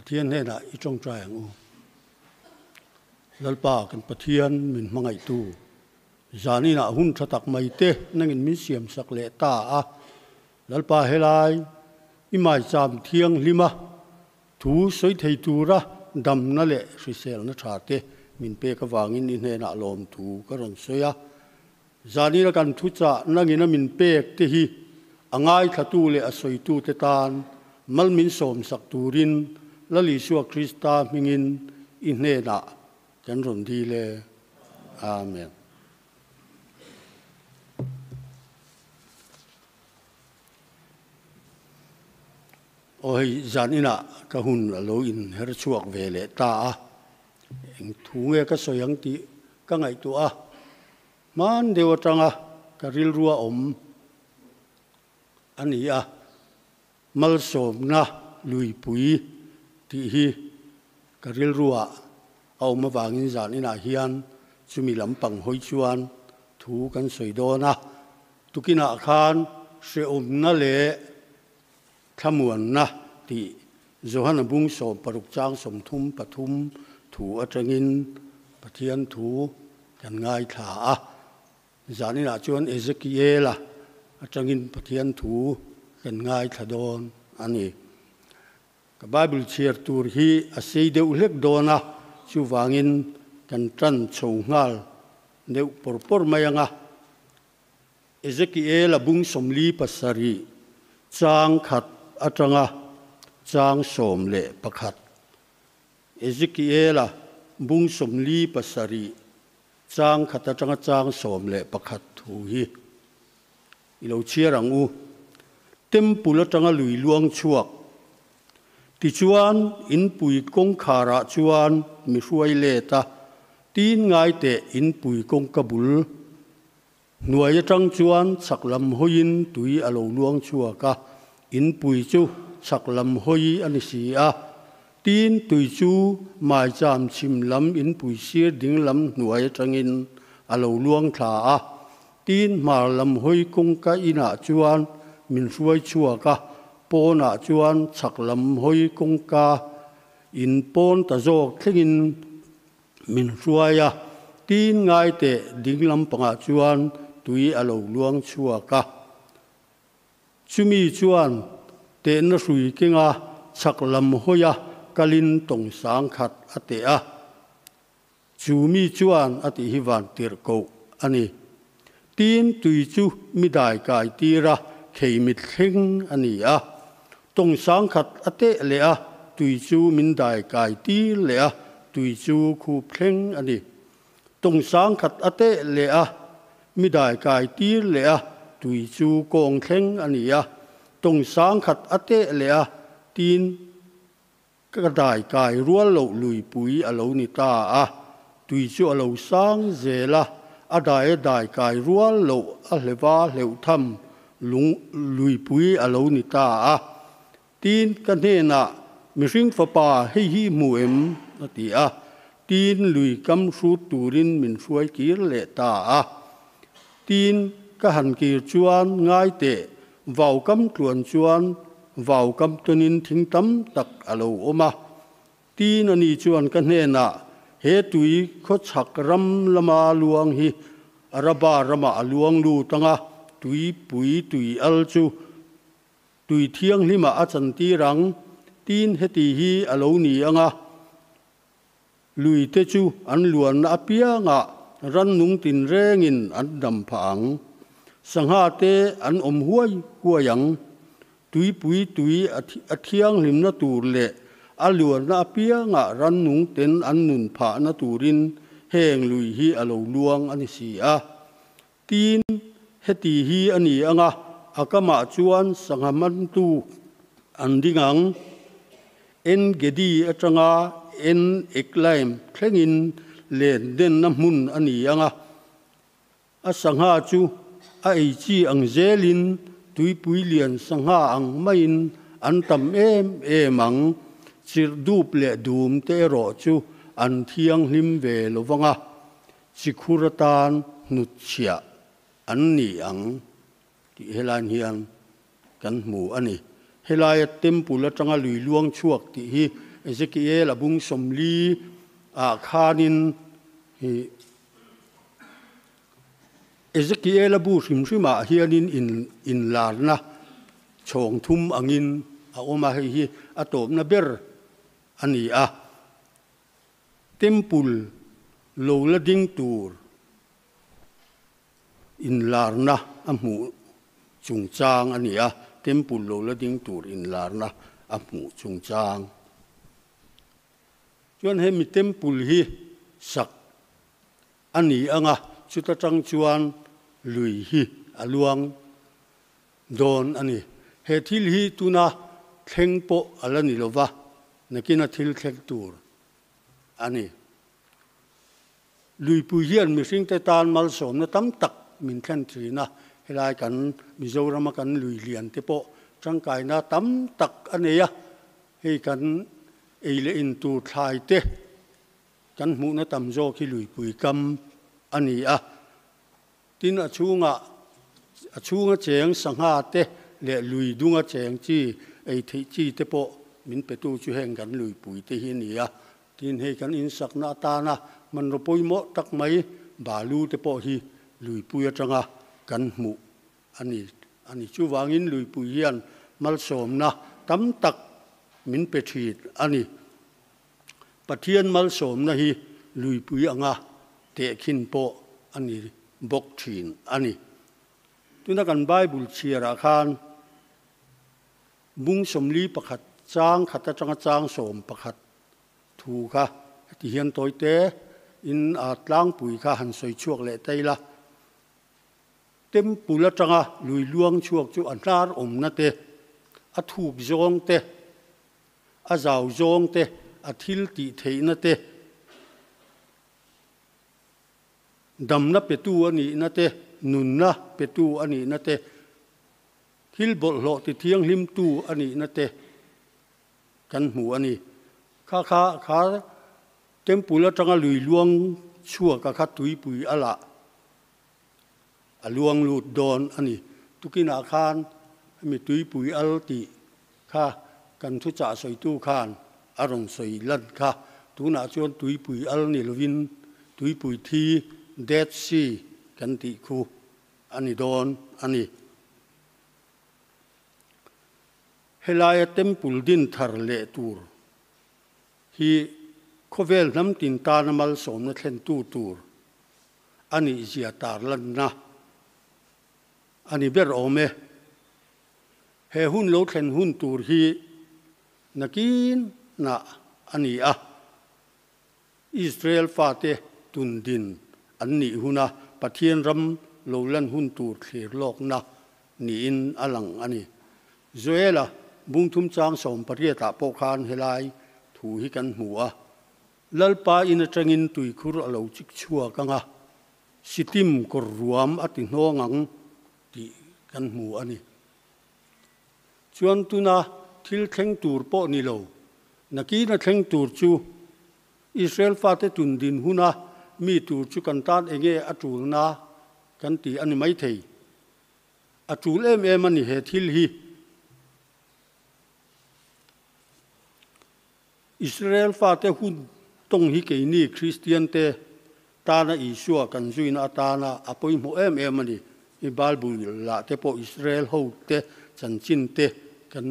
Pathian hnenah i tawngtai ang u. Lalpa kan Pathian min hmangaihtu, zaninah hun tha tak mai te nangin min siam sak leh ta a. Lalpa helai i maicham thianghlim a, thu sawi thei tura damna leh hriselna tha te min pek avangin i hnenah lawmthu ka rawn sawi a. Zanina kan thuchah nangina min pek te hi a ngaithlatu leh a sawitute tan mal min sawmsak turin Lal Isua Krista hmingin i hnenah kan rawn dil e. Amen. Aw hei zaninah ka hun a lo inher chhuak ve leh ta a, eng thu nge ka sawi ang tih ka ngaihtuah a, hman deuh atanga ka rilrua awm a ni a, malsawmna luipui tih hi ka rilrua a awm avangin zaninah hian chumi lampang hawi chuan thu kan sawi dawn a. Tukinah khan hrehawmna leh thlamuanna tih Johana bung 16 chang 33 thu atangin Pathian thu kan ngaithla a. Zaninah chuan Ezekiela atangin Pathian thu kan ngaithla dawn a ni. Ka Bible chhiar tur hi a sei deuh hlek dawn a, chuvangin kan tan chho nghal deuh pawr pawr mai ang a. Ezekiel-a bung 47 chang khat atanga chang 11. Ezekiel-a bung 47 chang khat atanga chang 11 thu hi i lo chhiar ang u. Temple atanga lui luang chhuak. Tichuan, inpui kawngkharah chuan mi hruai let a, tin ngai teh inpui kawngka bul hnuai atang chuan chhak lam hawiin tui a lo luang chhuak a, inpui chu chhak lam hawi a ni si a. Tin, tui chu maicham chhim lam inpui sir ding lam hnuai atangin a lo luang thla a. Tin, hmar lam hawi kawngka inah chuan min hruai chhuak a, pawnah chuan chhak lam hawi kawngka in pawn ta zawk thlengin min hruai a. Tin, ngai teh ding lampangah chuan tui a lo luang chhuak a. Chumi chuan tehna hrui kenga chhak lam hawia kalin tawng sang khat a teh a. Chu mi chuan a tih hi van tirh koh a ni. Tin, tui chu mi dai kai tir a, khei mit thleng a ni a. Tawng sang khat a teh leh a, tui chu min dai kai tir leh a, tui chu khup thleng a ni. Tawng sang khat a teh leh a, mi dai kai tir leh a, tui chu kawng thleng a ni a. Tawng sang khat a teh leh a, tin, Ka dai kai rual loh luipui a lo ni ta a, tui chu a lo sang zel a, a dai a dai kai rual loh a hleva hleuh tham lung luipui a lo ni ta a. Tin, ka hnenah, Mihring fapa, hei hi hmu em? a ti a. Tin, lui kam hrut turin min hruai kir leh ta a. Tin, ka han kir chuan ngai teh, vau kam tluan chuan vau kam tawnin thing tam tak a lo awm a. Tin, ani chuan ka hnenah, He tui khawchhak ram lama luang hi Araba ramah a luang lut ang a, tuipui tui al chu tui thianghlimah a chantir ang, tin heti hi a lo ni ang a. Lui te chu an luanna apiangah rannung tinrengin an dam phah ang. Sangha te an awm huai huai ang. Tuipui tui a thianghlimna tur leh a luanna apiangah rannung ten an nun phahna turin heng lui hi a lo luang a ni si a. Tin, heti hi a ni ang a, a kamah chuan sangha mantu an ding ang. En Gedi atanga En Eklaim thlengin len denna hmun a ni ang a, a sangha chu a ei chi ang zelin tuipui lian sangha ang maiin an tam em em ang. Chirh dup leh dum te erawh chu an thianghlim ve lo vang a. Chikhur atan hnutchhiah an ni ang tih helaiin hian kan hmu a ni. Helaia temple atanga lui luang chhuak tih hi Ezekiel a bung 40 ah khanin hi Ezekiel a bu hrim hrimah hianin in inlarna chhawng thum angin a awm a, hei hi a tawpna ber a ni a. Temple lo la ding tur inlarna a hmuh chungchang a ni a, Temple lo la ding tur inlarna a hmuh chungchang. Chuan hemi Temple hi sak a ni ang a, chuta tang chuan lui hi a luang dawn a ni. He thil hi tuna thleng pawh a la ni lova, nakina thil thleng tur a ni. Luipui hian mihringte tan malsawmna tam tak min thlen thin a, helai kan Mizorama kan lui lian te pawh tangkaina tam tak a nei a, hei kan ei leh in tur thlai te, Kan hmuhna tam zawk hi luipui kam a ni a, tin a chhungah a chhunga cheng sangha te leh lui dunga cheng chi ei theih chi te pawh min petu chu heng kan luipui te hi a ni a, tin hei kan insakna atana hmanraw pawimawh tak mai balu te pawh hi luipui atanga kan hmuh a ni a ni. Chuvangin luipui hian malsawmna tam tak min pe thin a ni. Pathian malsawmna hi luipui anga tehkhin pawh a ni bawk thin a ni. Tuna kan Bible chhiarah khan bung 41 chang khat atanga chang 11 thu kha heti hian tawite in a tlangpui kha han sawi chhuak leh ta ila. Temple atanga lui luang chhuak chu a hnar awmna te, a thuk zawng te, A zau zawng te, a thil tih theihna te, damna petu a nihna te, nunna petu a nihna te, thil bawlhhlawh ti thianghlimtu a nihna te kan hmu a ni. Kha kha kha Temple atanga lui luang chhuaka kha tuipui a lah a luang lut dawn a ni. Tukinah khan hemi tuipui al tih kha kan thuchah sawitu khan a rawn sawi lan kha. Tunah chuan tuipui al ni lovin tuipui thi, Dead Sea, kan tih khu a ni dawn a ni. Helaia Temple din thar leh tur hi khawvel hnam tin tana malsawmna thlentu tur a nihzia tarlanna a ni ber awm e. He hun lo thlen hun tur hi nakinah a ni a, Israel fate tundin an nih huna Pathian ram lo lan hun tur thlir lawkna niin a lang a ni. Joela bungthum chang 18 ah pawh khan helai thu hi kan hmu a, Lalpa in atangin tuikhur a lo chik chhuak ang a, Sitim kawr ruam a ti hnawng ang tih kan hmu a ni. Chuan tuna thil thleng tur pawh ni lo, nakina thleng tur chu Israel fate tun din huna mi tur chu kan tan enge a tulna kan ti a ni maithei. A tul em em a ni he thil hi. Israel fate hun tawng hi keini Kristiante tana Isua kan zuina atana a pawimawh em em a ni. I Bible lah te pawh Israel ho te chanchin te kan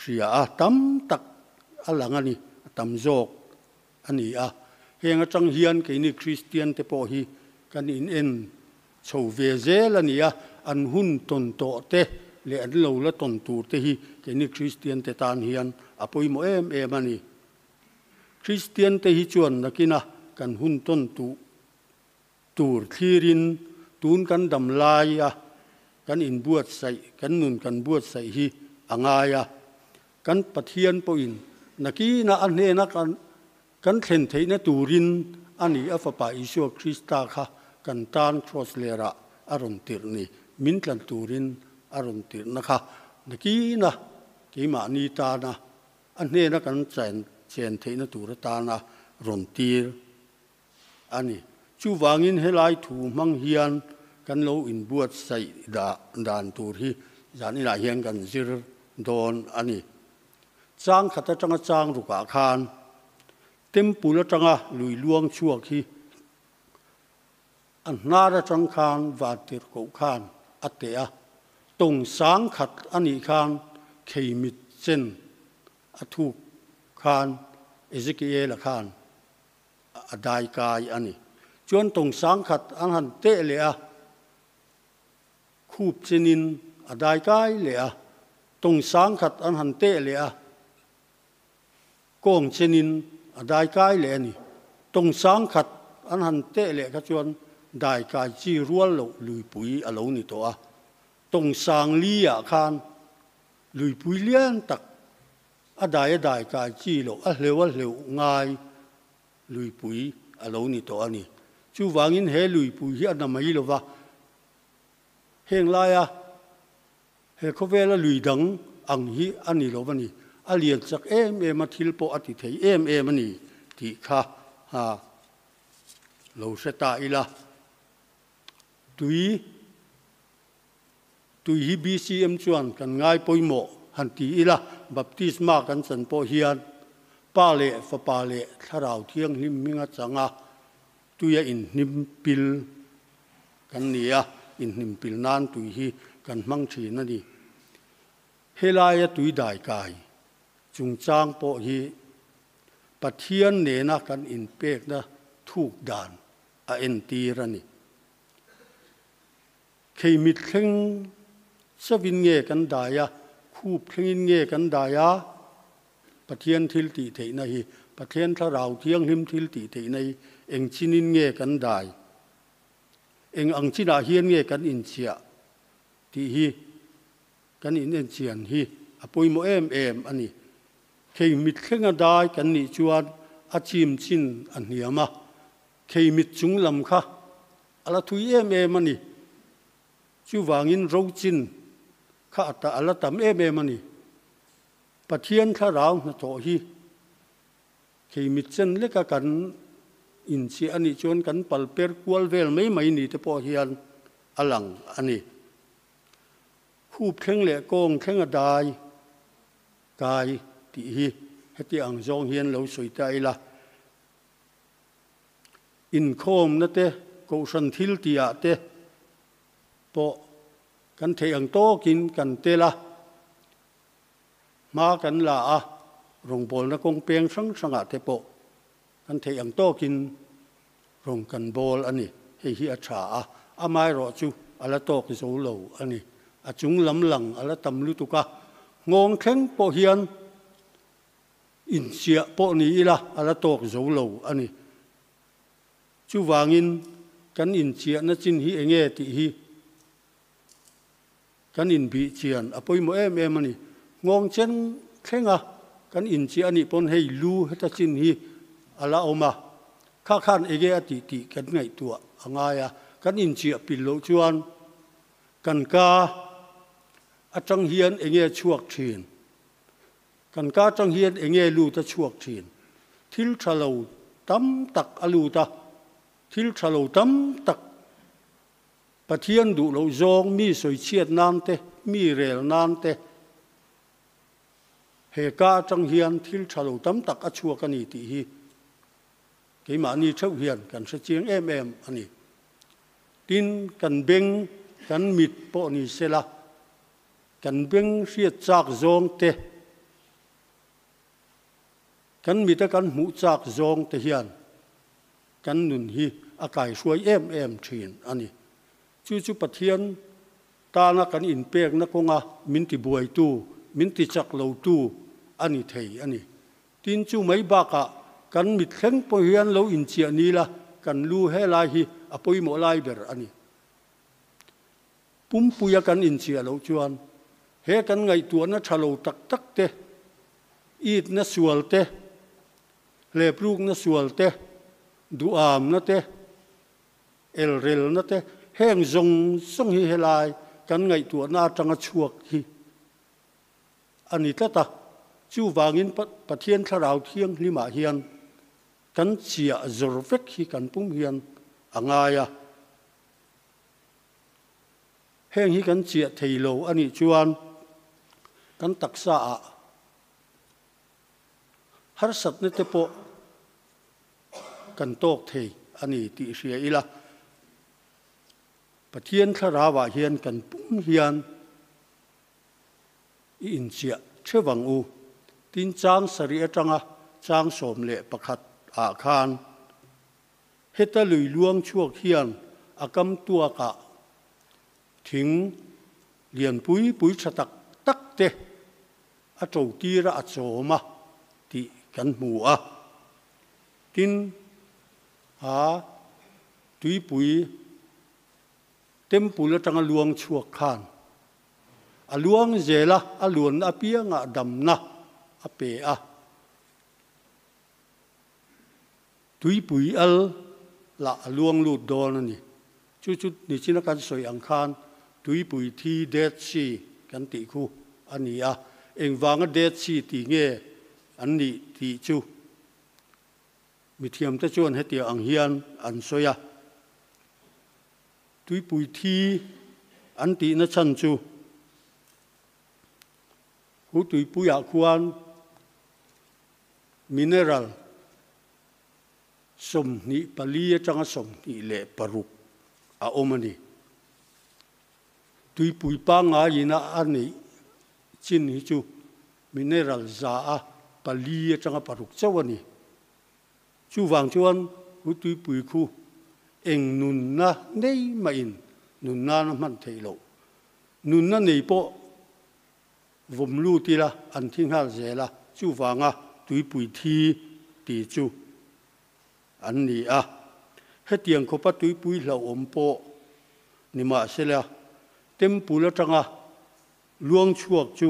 hria a, tam tak a lang a ni, a tam zawk a ni a. Heng atang hian keini Kristian te pawh hi kan in en chho ve zel a ni a, an hun tawn tawh te leh an lo la tawn tur te hi keini Kristian te tan hian a pawimawh em em a ni. Kristian te hi chuan nakina kan hun tawn tuh tur thlirin tun kan dam lai a kan inbuatsaih, kan nun kan buatsaih hi a ngai a. Kan Pathian pawhin nakina a hnena kan Kan thlen theihna turin a ni a Fapa Isua Krista kha kan tan Kraws lerah a rawn tirh ni, min tlan turin a rawn tirhna kha nakina keimahni tana a hnena kan chen theihna tur atana rawn tir a ni. Chuvangin helai thu hmang hian kan lo inbuatsaih dan tur hi zaninah hian kan zir dawn a ni. Chang khat atanga chang rukah khan Temple atanga lui luang chhuak hi a hnar atang khan vantirhkoh khan a teh a, tawng sang khat a nih khan kheimit chen a thuk khan Ezekiel-a khan a dai kai a ni. Chuan tawng sang khat an han teh leh a, khup chenin a dai kai leh a, tawng sang khat an han teh leh a, kawng chenin a dai kai leh a ni. Tawng sang khat an han teh leh kha chuan dai kai chi rual loh luipui a lo ni tawh a. Tawng sang li ah khan luipui lian tak a dai a dai kai chi loh a hleuh a hleuh ngai luipui a lo ni tawh a ni. Chuvangin he luipui hi a na mai lova, heng laia he khawvela lui dang ang hi a ni lo a ni. A lian chak em em a, thil pawh a ti thei em em a ni tih kha lo hre ta ila. Tui Tui hi BCM chuan kan ngai pawimawh han ti ila, baptisma kan chan pawh hian Pa leh Fapa leh Thlarau Thianghlim hminga changa tuia inhnim pil kan ni a, inhnim pil nan tui hi kan hmang thin a ni. Helaia tui dai kai chungchang pawh hi Pathian nena kan inpekna thuk dan a entir a ni. Khei mit thleng chavin nge kan dai a, khup thlengin nge kan dai a? Pathian thil tih theihna hi, Pathian Thlarau Thianghlim thil tih theihna hi eng chinin nge kan dai? Eng ang chinah hian nge kan inchhiah tih hi kan inenchian hi a pawimawh em em a ni. Khei mit thlenga dai kan nih chuan a chim chin a hniam a, khei mit chung lam kha a la thui em em a ni. Chuvangin rochin kha a ta a la tam em em a ni. Pathian thlarau hnathawh hi khei mit chen leka kan inchhiah a nih chuan kan pal per kual vel mai mai ni te pawh hian a lang a ni. Khup thleng leh kawng thleng a dai kai tih hi heti ang zawng hian lo sawi ta ila. Inkhawmna te, kohhran thil tihah te pawh kan theih ang tawkin kan tel a, hma kan la a, rawngbawlna kawng peng hrang hrangah te pawh kan theih ang tawkin rawn kan bawl a ni. Hei hi a tha a, amaherawhchu a la tawk zo lo a ni. A chung lam lang a la tam lutuk a, nghawng thleng pawh hian Inchiah pawh ni ila a la tawk zo lo a ni. Chuvangin kan inchiahna chin hi enge tih hi kan inbih chian a pawimawh em em a ni. Nghawng chen thlenga kan inchiah a nih pawn hei lu heta chin hi a la awm a, kha khan enge a tih tih kan ngaihtuah a ngai a, kan inchiah pil loh chuan kan ka atang hian enge chhuak thin. Kan ka atang hian enge lut a chhuak thin? Thil tha lo tam tak a lut a, thil tha lo tam tak Pathian duh loh zawng mi sawichhiat nan te, mi rel nan te he ka atang hian thil tha lo tam tak a chhuak a ni tih hi keimahni theuh hian kan hre chiang em em a ni. Tin, kan beng, kan mit pawh ni sela, Kan beng hriat chak zawng te, kan mita kan hmuh chak zawng te hian kan nun hi a kaihruai em em thin a ni. Chu chu Pathian tana kan inpekna kawnga min tibuaitu, min tichak lotu a ni thei a ni. Tin chu mai bakah kan mit thleng pawh hian lo inchiah ni la, kan lu helai hi a pawimawh lai ber a ni. Pumpuia kan inchiah loh chuan he kan ngaihtuahna tha lo tak tak te, itna sual te, hleprukna sual te, duhamna te, elrelna te, heng zawng zawng hi helai kan ngaihtuahna atanga chhuak hi a ni tlat a. Chuvangin Pathian Thlarau Thianghlimah hian kan chiah zawr vek hi kan pum hian a ngai a. Heng hi kan chiah thei lo a nih chuan kan taksa ah Harsatna te pawh kan tawk thei a ni tih hria ila. Pathian thlarauah hian kan pum hian i inchiah theuh ang u. Tin, chang sarih atanga chang 11 ah khan heta lui luang chhuak hian a kam tuakah thing lian pui pui tha tak tak te a to tir a, a chawm a tih kan hmu a. Tin, a tuipui Temple atanga luang chhuak khan a luang zel a, a luanna apiangah damna a pe a. Tuipui al lah a luang lut dawn a ni. Chu chu nichina kan sawi ang khan tuipui thi, Dead Sea, kan tih khu a ni a. Engvanga Dead Sea tih nge an nih tih chu Mithiamte chuan hetiang ang hian an sawi a, Tuipui thi an tihna chhan chu hu tuipuiah khuan mineral 24 atanga 26 a awm a ni. Tuipui pangngaiin a neih chin hi chu mineral 4% atanga 6 chauh a ni. Chuvang chuan hu tuipui khu eng nunna nei mahin nun nana hman theih loh. Nunna nei pawh vawm lut ila an thi nghal zel a, chuvanga tuipui thi ti chu an ni a. Hetiang khawpa tuipui hlauhawm pawh nimahsela Temple atanga luang chhuak chu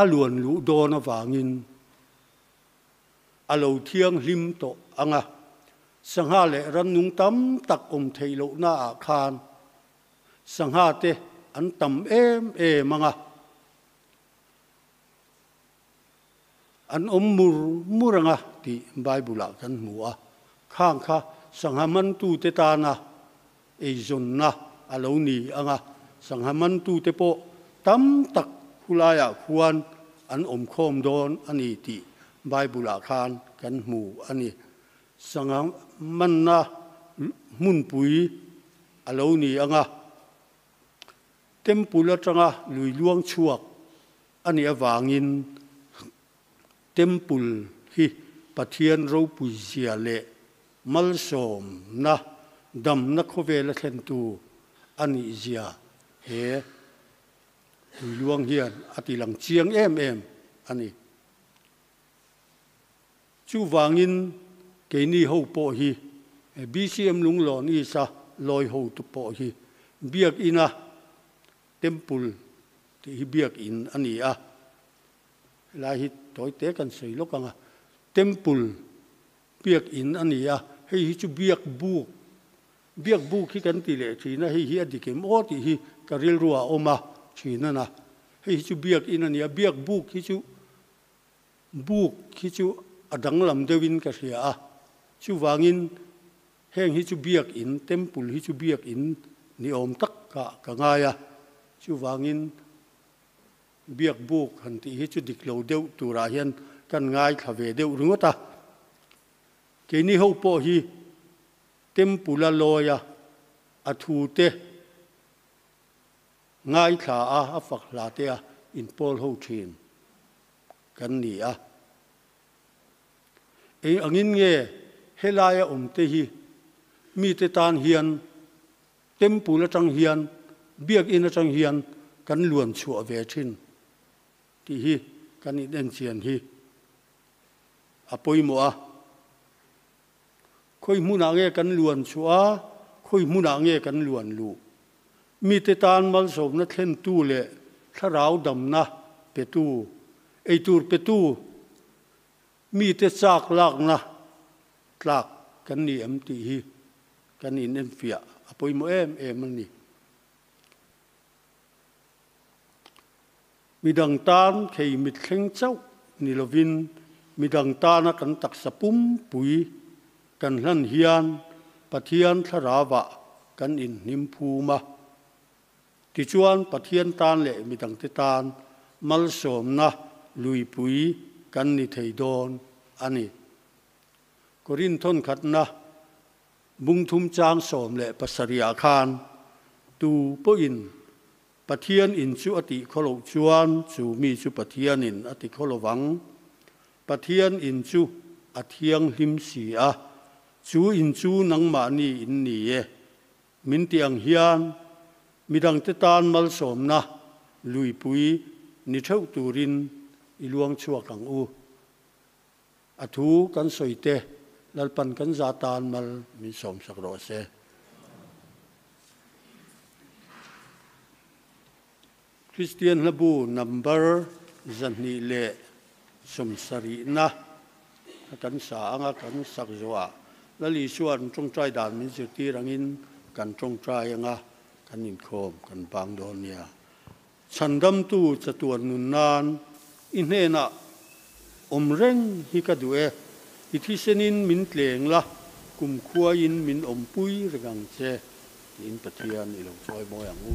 a luan luh dawn avangin a lo thianghlim tawh ang a, sangha leh rannung tam tak awm theih lohnaah khan sangha te an tam em em ang a, an awm mur mur ang a tih Bible-ah kan hmu a. Khang kha sangha mantute tana eizawnna a lo ni ang a, sangha mantute pawh tam tak khulaiah khuan an awm khawm dawn a ni tih Bible-ah khan kan hmu a ni. Sangha manna hmunpui a lo ni ang a, Temple atanga lui luang chhuak a nih avangin Temple hi Pathian ropui zia leh malsawmna damna khawvela thlentu a nih zia he tui luang hian a ti lang chiang em em a ni. Chuvangin keini ho pawh hi BCM Lunglawn East-a lawi hotu pawh hi Biakina Temple tih hi Biakin a ni a, helai hi tawi te kan sawi lawk ang a, Temple Biakin a ni a, hei hi chu Biak buk, Biak buk hi kan ti leh thin a, hei hi a dik em aw tih hi ka rilru ah a awm a thin a na, hei hi chu Biakin a ni a, Biak buk hi chu buk hi chu a danglam deuhin ka hria a, chuvangin heng hi chu Biakin, Temple hi chu Biakin ni awm tak ah ka ngai a, chuvangin Biak buk han tih hi chu dik lo deuh turah hian kan ngaithla ve deuh ringawt a. Keini ho pawh hi Temple a lawi a, a thu te ngaithla a, a fak hla te a inpawl ho thin kan ni a. Eng angin nge helaia awm te hi mite tan hian Temple atang hian, Biakinn atang hian kan luan chhuah ve thin tih hi kan inenchian hi a pawimawh a. Khawi hmunah nge kan luan chhuah a, khawi hmunah nge kan luan luh? Mite tan malsawmna thlentu leh thlarau damna petu, eitur petu, mite chak lakna tlak kan ni em tih hi kan inenfiah a pawimawh em em a ni. Midang tan khei mitthleng chauh ni lovin midang tana kan taksa pumpui kan hlan hian Pathian thlarauah kan inhnim phum a. Tichuan Pathian tan leh midangte tan malsawmna luipui kan. kan ni thei dawn a ni. Korinth thawnkhatna bung thum chang 17 ah khan tu pawhin Pathian in chu a tih khawloh chuan chu mi chu Pathianin a ti khaw lovang. Pathian in chu a thianghlim si a, chu in chu nangmahni in ni e. Min ti ang hian midangte tan malsawmna luipui ni theuh turin i luang chhuak ang u. A thu kan sawi te Lalpan kan za tan mal min sawmsak rawh se. Kristian hlabu number 270 na kan sa anga kan sak zawhah Lal Isua'n tawngtai dan min zirtir angin kan tawngtai anga kan inkhawm kan bang dawn nia. Chhandamtu chatuan nun nan i hnenah awm reng hi ka duh e, i thisenin min tleng la, kum khuain min awmpui reng ang che, tiin Pathian i lo chawi mawi ang u.